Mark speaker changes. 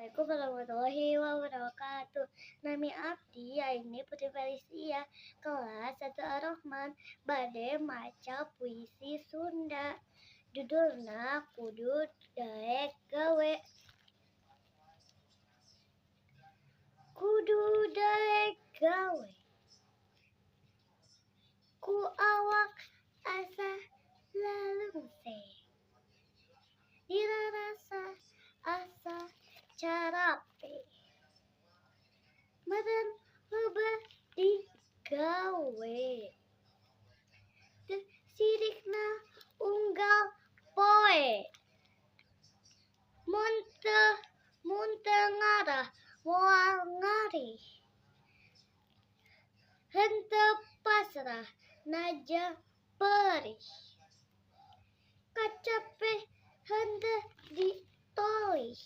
Speaker 1: Assalamualaikum warahmatullahi wabarakatuh. Nami abdi Aini Putri Felicia, kelas 1 Ar-Rahman, bade maca puisi Sunda. Judulna Kudu Daek Gawe. Kudu daek gawe. Ku awak asa lalungse. Dirarasa asa carape. Meren loba digawe. Teu sirikna unggal poe. Mun teu ngarah moal ngarih. Henteu pasrah najan perih. Kacape henteu ditolih.